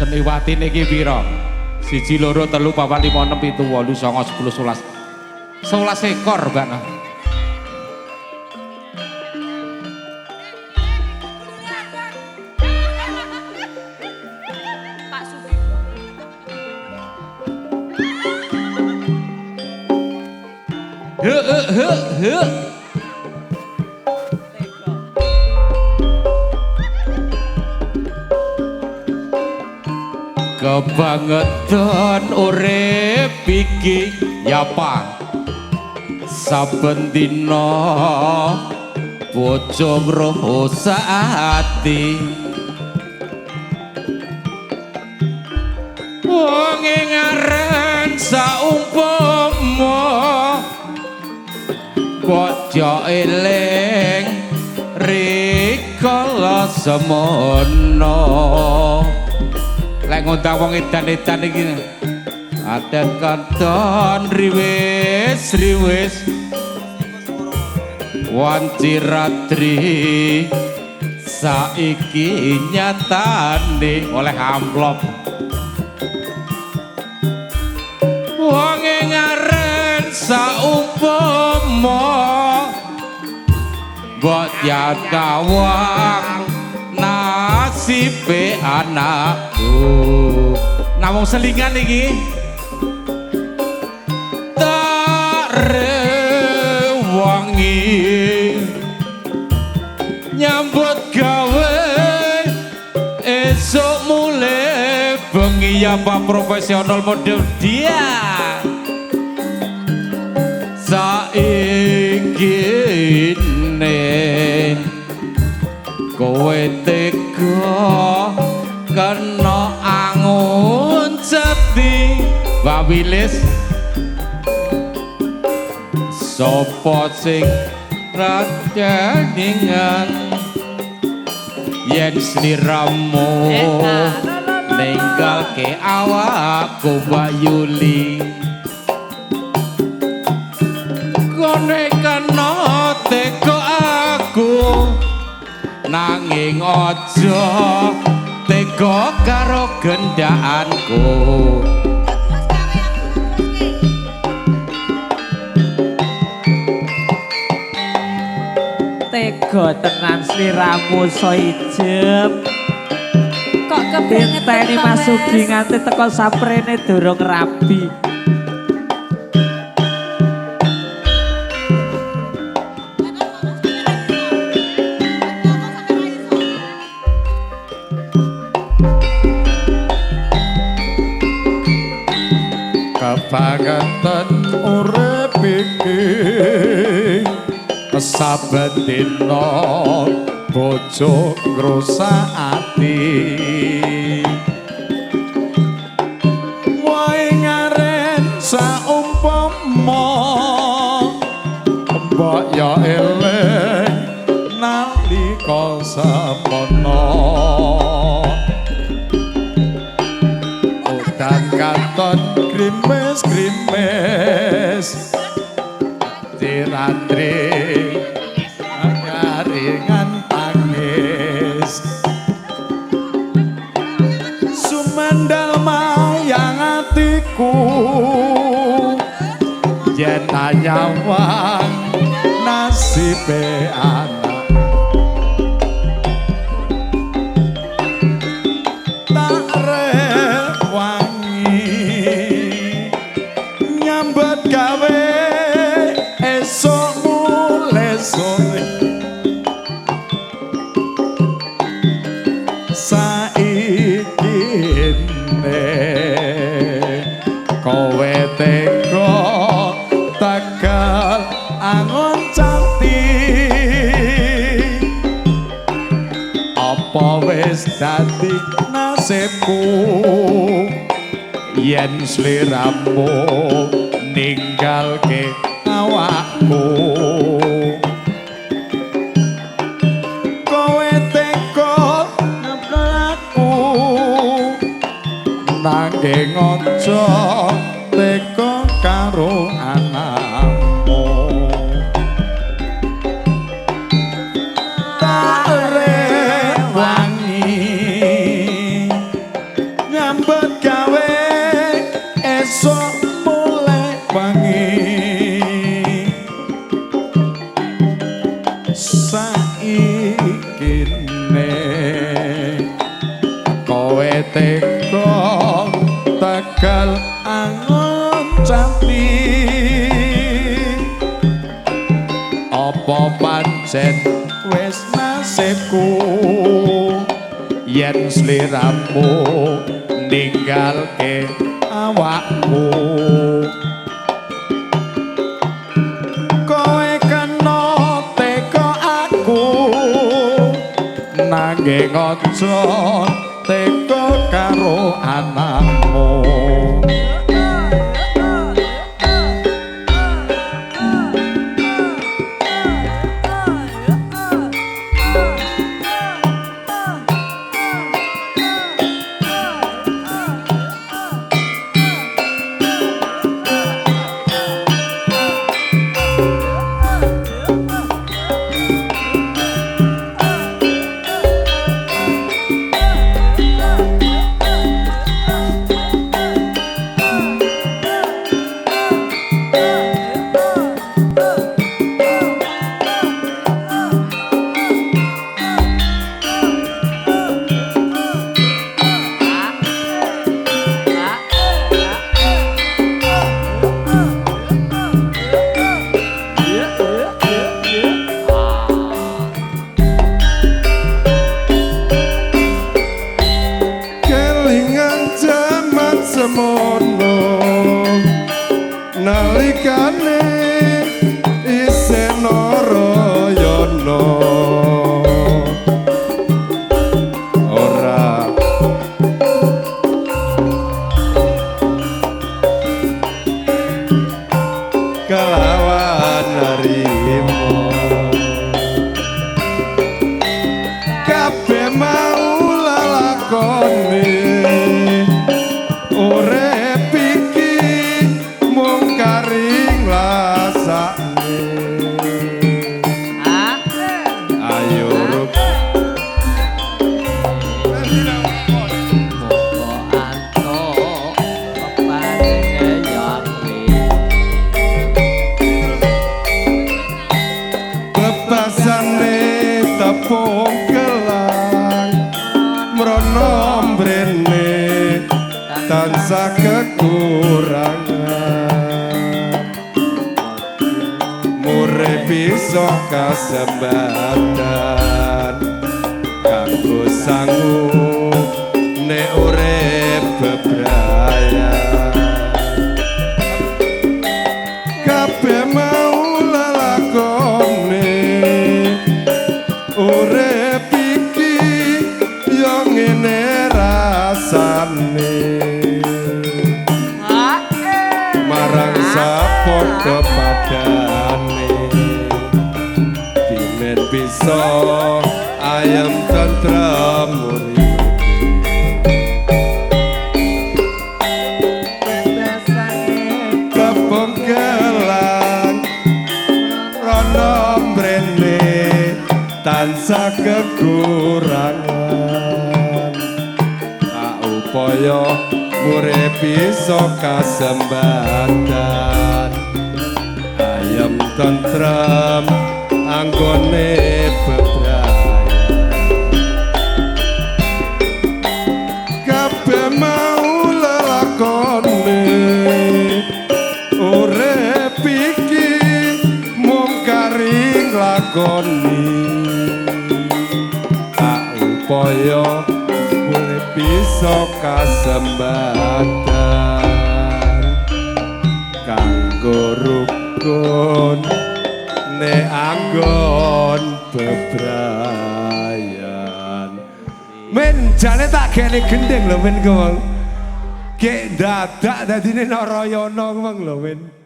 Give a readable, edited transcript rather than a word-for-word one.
Seniwatine iki pira? 1 2 3 4 5 6 7 8 9 10 11. 11 ekor, Mbak. Pak Sugi. He he he he. Kebangetan urip iki ya Pak. Saben dina bojo ngrasa ati. Wong ngaren saumpama bojo eling rikala semono. Lek ngundang wong edan-edan iki aten kanton riwis-riwis wanci ratri saiki nyatane oleh amplop. Wong ngaren saumpama mbok yatawang nasibe anakku. Namung selingan iki tak rewangi nyambut gawe esuk mulih bengi ya Pak profesional model dia saiki ne kowe tega kena angun jati. Mbak Wilis sapa sing rajaningan yen sliramu ninggalke awakku Mbak Yuli kone kena tega aku nanging aja tega karo gendhaanku. Tega tenan sliramu so ijem. Kok kebangetan Tenteni Mas Sugi nganti teko saprene durung rabi. Kebangetan urip iki saben dina bojo ngrusak ati. Wae ngaren saumpama mbok ya eling nalika semono. Udan katon grimes-grimes tiratri garingan tangis sumandal mayang atiku yen nyawang nasibe anak tak rewangi nyambet gawe esuk mulih sore saiki ne kowe tega tegal angon cati apa wis dadi nasibku yen sliramu ninggalke awakku. Kowe tega aku nanging aja tega karo anakmu. Tak rewangi Pancen wis nasibku yen sliramu ninggalke awakmu. Kowe kena teka aku nanging aja teka karo anakmu. Nalikane isih Narayana ora kelawan narimo kabeh mau lalakone urip iki mung kari ngrasakne. Ayo ruk bebasane tepung gelang mrono mrene tansah kekurangan murih bisa kasembatan kanggo sangu nek urip bebrayan kabeh mau lalakone urip iki yo ngene rasane marang sapadha padane bimen bisa ayem tentrem uripe tepung gelang rono mrene tansah kekurangan tak upaya urip bisa kasembatan ayem tentrem anggone bebrayan kabeh mau lelakone urip iki mung kari nglakoni tak upaya urip bisa kasembatan kanggo rukun nek anggon bebrayan. Men jane tak gene gendeng lho men ku wong. Gek dadak dadine Narayana ku wong lho men.